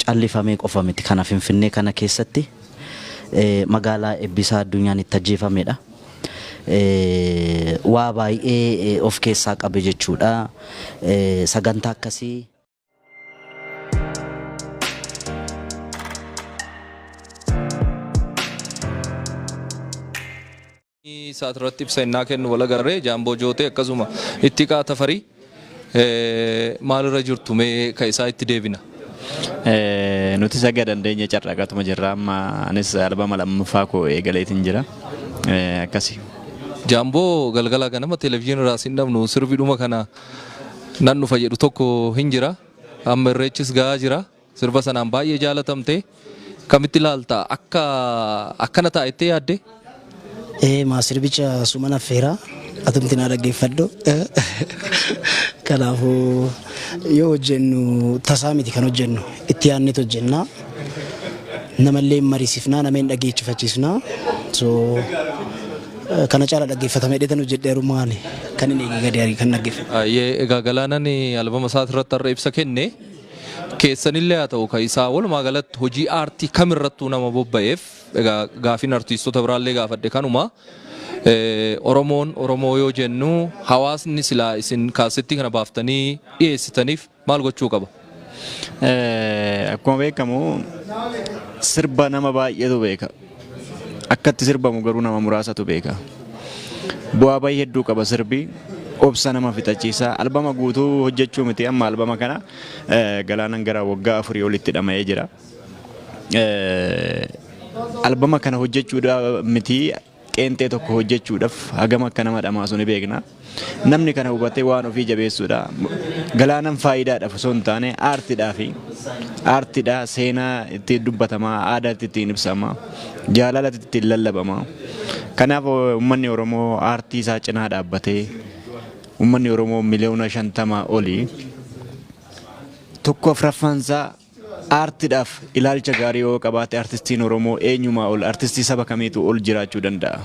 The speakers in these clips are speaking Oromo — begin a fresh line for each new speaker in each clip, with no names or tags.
Callifamee qofa miti kana Finfinnee kana keessatti magaalaa Ebbisaa Addunyaan itti ajjeefamedha. Waa baay'ee of keessaa qabe jechuudha. Sagantaa akkasii.
Isaat irratti ibsa innaa kennu wal agarree Jaamboo Jootee akkasuma Ittiqaa Tafarii maalirra jirtu mee ka isaa itti deebina.
Nutis haga dandeenye carraaqatuma jirra amma anis albama lammaffaa koo eegaleetiin jira. Akkasi.
Jaamboo galgala ganama televezyiinii irraa sin dhabnu sirbidhuma kana nan dhufa jedhu tokko hin jira. Amma irreechis gahaa jira. Sirba sanaan baay'ee jaalatamte. Kamitti ilaalta? Akka akkana ta'a jettee yaadde?
Ee maa sirbicha suman affeera atumti naa dhaggeeffadhu. Kanaafuu yoo hojjennu tasaa miti kan hojjennu itti yaadneet hojjenna. Namallee hin mariisifna nama hin dhaggeeffachiisna. So kana caala dhaggeeffatama jedheetan hojjedhe garuu maali kan inni eegee gadi kan dhaggeeffate.
Ayyee egaa Galaanan albama isaa irratti har'a ibsa kenne. Keessanillee haa ta'u ka isaa walumaa galatti hojii aartii kamirrattuu nama bobba'eef egaa gaafiin artiistota biraallee gaafadhe kanuma. Oromoon Oromoo yoo jennu hawaasni silaa isin kaasettii kana baaftanii dhiyeessitaniif maal gochuu qaba?
Akkuma beekamu sirba nama baay'eetu beeka. Akkatti sirbamu garuu nama muraasatu beeka. Bu'aa bahii hedduu qaba sirbi. Obsa nama fixachiisa. Albama guutuu hojjechuu miti amma albama kana Galaanan gara waggaa afurii olitti dhama'ee jira. Albama kana hojjechuudha miti qeenxee tokko hojjechuudhaaf hagam akka nama dhamaasu ni beekna. Namni kana hubatee waan ofii jabeessuudha. Galaanan faayidaadhaaf osoo hin taane aartiidhaafi. Aartiidha seenaa ittiin dubbatama, aadaatti ittiin ibsama, jaalalatti ittiin lallabama. Kanaaf uummanni Oromoo aartii isaa cinaa dhaabbatee uummanni Oromoo miliyoona 50 olii tokko afuraffaan isaa aartiidhaaf ilaalcha gaarii yoo qabaate artistiin Oromoo eenyumaa ol artistii saba kamiitu ol jiraachuu danda'a.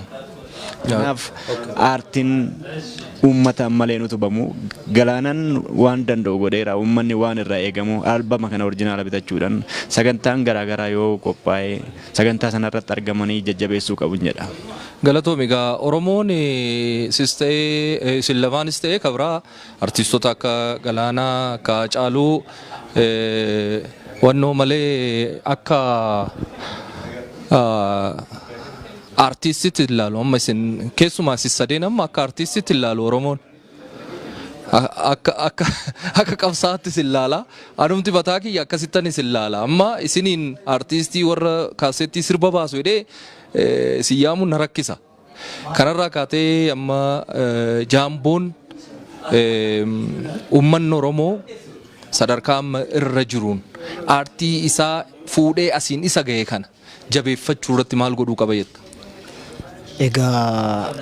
Kanaaf aartiin uummata malee hin utubamu. Galaanan waan danda'u godheera. Uummanni waan irraa eegamu albama kana orjinaala bitachuudhaan sagantaan garaagaraa yoo qophaa'e sagantaa sanarratti argamanii jajjabeessuu qabu jedha.
Galatoomi egaa Oromoon sis ta'ee isin lamaanis ta'ee kabraa artiistota akka Galaanaa akka Hacaaluu wannoo malee akka artiistitti ilaalu amma isin keessumaa isin sadeen amma akka artiistitti ilaalu Oromoon. Akka akka akka qabsaa'aatti isin ilaala. Anumti mataa kiyya akkasittan isin ilaala. Amma isiniin artiistii warra kaasettii sirba baasu jedhee isin yaamuun na rakkisa. Kanarraa kaatee amma Jaamboon uummanni Oromoo sadarkaa amma irra jiruun aartii isaa fuudhee asiin isa gahe kana jabeeffachuu irratti maal godhuu qaba jetta?
Egaa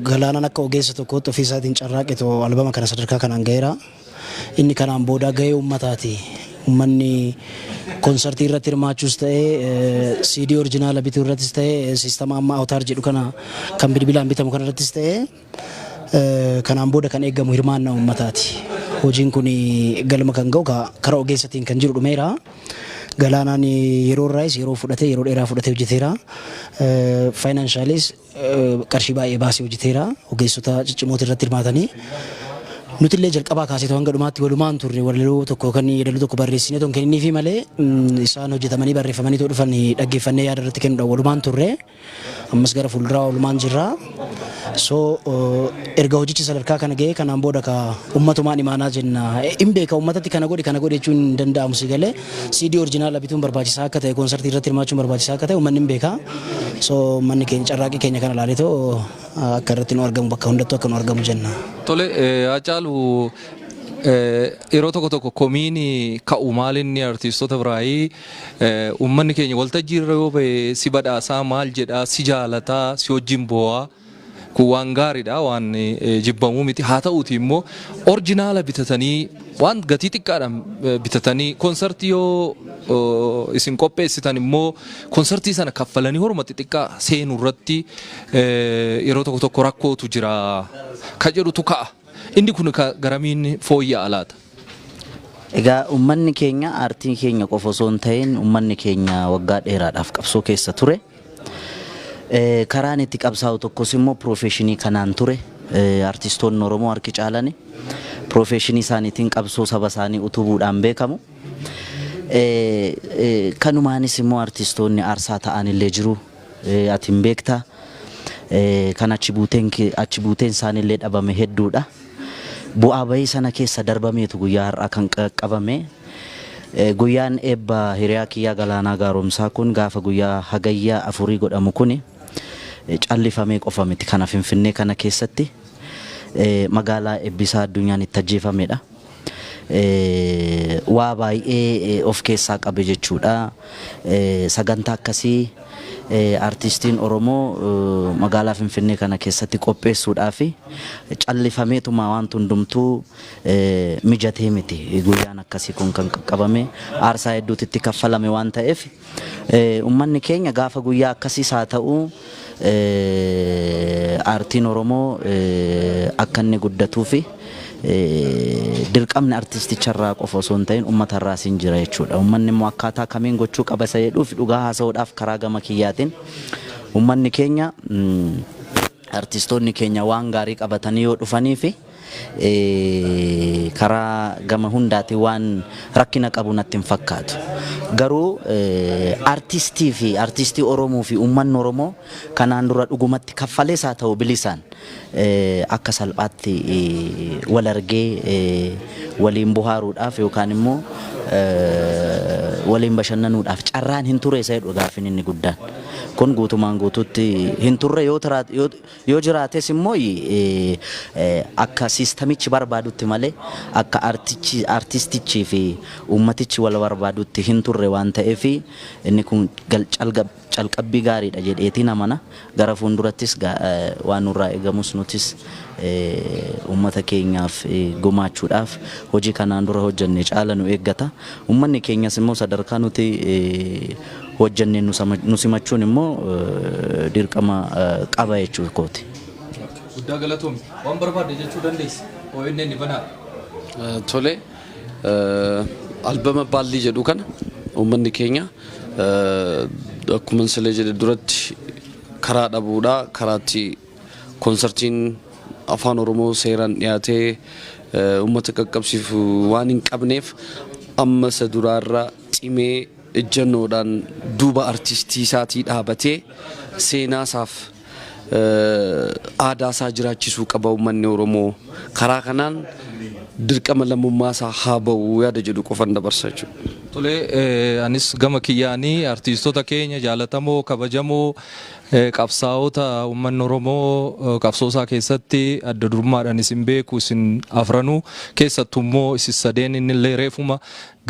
Galaanaan akka ogeessa tokkootti ofii isaatiin carraaqetu albama kana sadarkaa kanaan gaheera. Inni kanaan booda gahee uummataati. Uummanni konsartii irratti hirmaachuus ta'ee CD orjinaala bituu irrattis ta'ee siistama amma awtaar jedhu kana kan bilbilaan bitamu kana irrattis ta'ee kanaan booda kan eegamu hirmaannaa uummataati. Hojiin kun galma kan ga'u karaa ogeessatiin kan jiru dhumeera. Galaanaan yeroo irraayis yeroo fudhatee yeroo dheeraa fudhatee hojjeteera. Faayinaanshaaliis qarshii baay'ee baasee hojjeteera. Ogeessota ciccimoota irratti hirmaatanii. Nuti illee jalqabaa kaasee hanga dhumaatti walumaan turre walaloo tokko kan yeedaloo tokko barreessinee ton kenninii fi malee isaan hojjetamanii barreeffamanii too dhufan dhaggeeffannee yaada irratti kennuudhaan walumaan turre. Ammas gara fuulduraa walumaan jirra. So erga hojichi sadarkaa kana ga'ee kanaan booda ka ummatumaan imaanaa jenna. Hin beeka ummatatti kana godhi kana godhi jechuun hin danda'amu si galee. CD orjinaala bituun barbaachisaa akka ta'e koonsartii irratti hirmaachuun barbaachisaa akka ta'e uummanni hin beeka. So uummanni keenya carraaqqii keenya kana ilaalee akka irratti nu argamu bakka hundattuu akka nu argamu jenna.
Tole Hacaalu yeroo tokko tokko komiin ka'u maalinni artiistota biraayii uummanni keenya waltajjii irra yoo ba'e si badhaasaa maal jedhaa si jaalataa si wajjin boo'aa kun waan gaariidha waan jibbamuu miti haa ta'uuti immoo orjinaala bitatanii waan gatii xiqqaadhaan bitatanii konsartii yoo isin qopheessitan immoo konsartii sana kaffalanii horuma xixiqqaa seenu irratti yeroo tokko tokko rakkootu jira ka jedhutu ka'a. Inni kun garamiin fooyya'a laata?
Egaa uummanni keenya aartiin keenya qofa osoo hin ta'in uummanni keenya waggaa dheeraadhaaf qabsoo keessa ture. Karaan itti qabsaa'u tokkos immoo piroofeeshinii kanaan ture. Artistoonni Oromoo harki caalani piroofeeshinii isaaniitiin qabsoo saba isaanii utubuudhaan beekamu. Kanumaanis immoo artistoonni aarsaa ta'an illee jiru. Ati hin beekta. Kan achi buuteen isaaniillee dhabame hedduudha. Bu'aa bahii sana keessa darbameetu guyyaa har'aa kan qaqqabame. Guyyaan eebba hiriyaa kiyyaa Galaanaa Gaaromsaa kun gaafa guyyaa Hagayya 4 godhamu kuni callifamee qofa miti. Kana Finfinnee kana keessatti magaalaa Ebbisaa Addunyaan itti ajjeefamedha. Waa baay'ee of keessaa qabe jechuudha. Sagantaa akkasii artistiin Oromoo magaalaa Finfinnee kana keessatti qopheessuudhaaf callifameetuma wanti hundumtuu mijatee miti. Guyyaan akkasii kun kan qaqqabame aarsaa hedduutu itti kaffalame waan ta'eef uummanni keenya gaafa guyyaa akkasiis haa ta'u aartiin Oromoo akka inni guddatuu fi dirqamni artisticharraa qofa osoo hin ta'in uummatarraas hin jira jechuudha. Uummanni immoo akkaataa kamiin gochuu qaba isa jedhuuf dhugaa haasa'uudhaaf karaa gama kiyyaatiin uummanni keenya artistoonni keenya waan gaarii qabatanii yoo dhufanii fi karaa gama hundaatiin waan rakkina qabu natti hin fakkaatu. Garuu artistii fi artistii Oromoo fi uummanni Oromoo kanaan dura dhugumatti kaffalees haa ta'u bilisaan akka salphaatti wal argee waliin bohaaruudhaaf yookaan immoo waliin bashannanuudhaaf carraan hin turre isa jedhu gaaffiin inni guddaan. Kun guutumaan guutuutti hin turre, yoo jiraates immoo akka siistamichi barbaadutti malee akka artistichi fi uummatichi wal barbaadutti hin turre waan ta'eef inni kun calqabbii gaariidha jedheetiin amana. Gara fuuldurattis waan nurraa eegamus nutis uummata keenyaaf gumaachuudhaaf hojii kanaan dura hojjenne caala nu eeggata. Uummanni keenyas immoo sadarkaa nuti hojjenne nu simachuun immoo dirqama qaba jechuu kooti.
Guddaa galatoomi. Waan barbaadde jechuu dandeessa. ONN ni banaadha.
Tole, albama Baallii jedhu kana uummanni keenya akkuma silee jedhe duratti karaa dhabuudha, karaatti koonsartiin afaan Oromoo seeraan dhiyaatee uummata qaqqabsiisu waan hin qabneef amma isa duraarra cimee ejjennoodhaan duuba artistii isaatii dhaabatee seenaa isaaf aadaa isaa jiraachisuu qaba uummanni Oromoo. Karaa kanaan dirqama lammummaa isaa haa ba'u yaada jedhu qofan dabarsa jechuudha.
Tole, anis gama kiyyaanii artiistota keenya jaalatamoo, kabajamoo, qabsaa'ota uummanni Oromoo qabsoo isaa keessatti adda durummaadhaan isin beeku, isin afranuu keessattuu immoo isin sadeen, innillee reefuma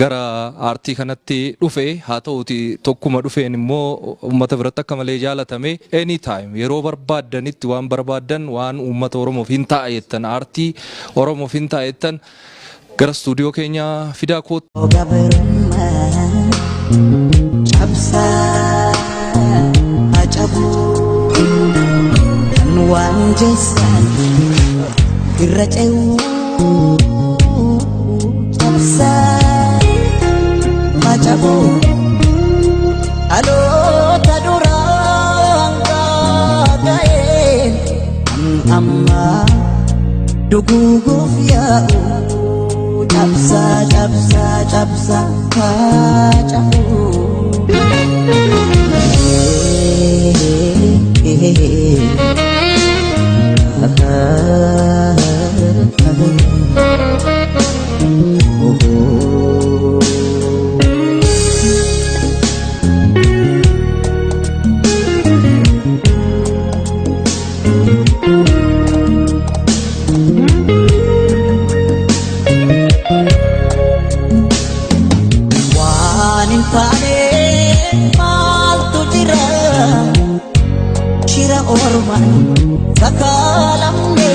gara aartii kanatti dhufe haa ta'uti tokkuma dhufeen immoo uummata biratti akka malee jaalatame. Anytime, yeroo barbaaddanitti, waan barbaaddan, waan uummata Oromoof hin ta'a jettan, aartii Oromoof hin ta'a jettan gara istuudiyoo keenya fidaa kootu.
Gabrummaa cabsaa cabuu kan waan jeessan irra ce'uu cabsaa cabuu dhaloota duraan ga'een kan ammaa duguuguuf yaa'u cabsaa cabsaa cabsaa haa cabuu. Waan hin taane maaltu jira? Shira ormaan sakaalamne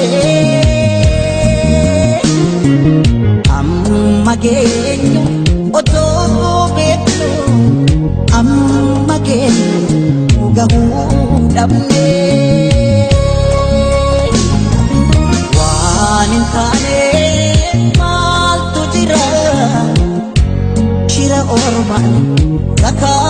amma geenyu otoo beeknu amma geenyu gahuu dhabne. Waan hin taane maaltu jira? Ormaan sakaalamne.